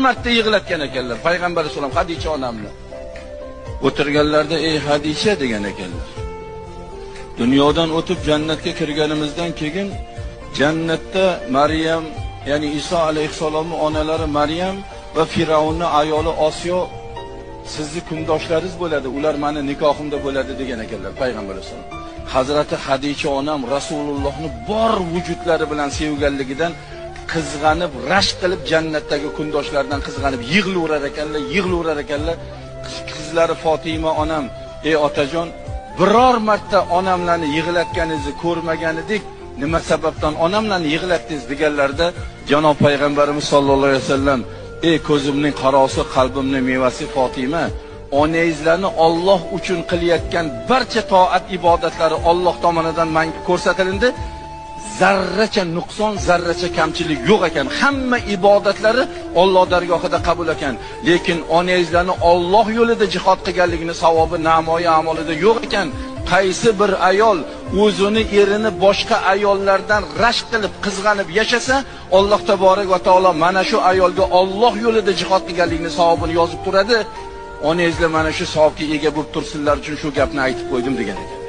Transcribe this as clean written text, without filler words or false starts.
marta yig'latgan ekanlar payg'ambar alayhissalom Hadicha onamni. O'tirganlarda ey Hadicha degan ekanlar. Dunyodan o'tib jannatga kirganimizdan keyin jannatda Maryam, ya'ni Iso alayhissalomning onalari Maryam va Firavunning ayoli Osiyo sizni kundoshlaringiz bo'ladi, ular meni nikohimda bo'ladi degan ekanlar payg'ambar alayhissalom. Hazrati Hadicha onam Rasulullohni bor vujudlari bilan sevganligidan qizg'anib, rashk qilib jannatdagi kundoshlardan qizg'anib yig'laverar ekanlar, yig'laverar ekanlar. Qizlari Fatima onam, ey otajon, biror marta onamlarni yig'latganingizni ko'rmagan edik, nima sababdan onamlarni yig'latdingiz deganlarida janob payg'ambarimiz sollallohu alayhi vasallam, ey ko'zimning qarosi, qalbimning mevasi Fatima, onangizlarni Alloh uchun qilayotgan barcha toat ibodatlari Alloh tomonidan menga ko'rsatilindi. Zarracha nuqson, zarracha kamchilik yo'q ekan. Hamma ibodatlari Alloh dargohida qabul ekan. Lekin onangizlarni Alloh yo'lida jihad qilganligini savobi namoyi amolida yo'q ekan. Qaysi bir ayol o'zini erini boshqa ayollardan rashk qilib, qizg'anib yashasa, Alloh taborak va taolo mana shu ayolga Alloh yo'lida jihad qilganligini savobini yozib turadi. Onangizlar mana shu savobga ega bo'lib tursinlar uchun shu gapni aytib qo'ydim degan ekan.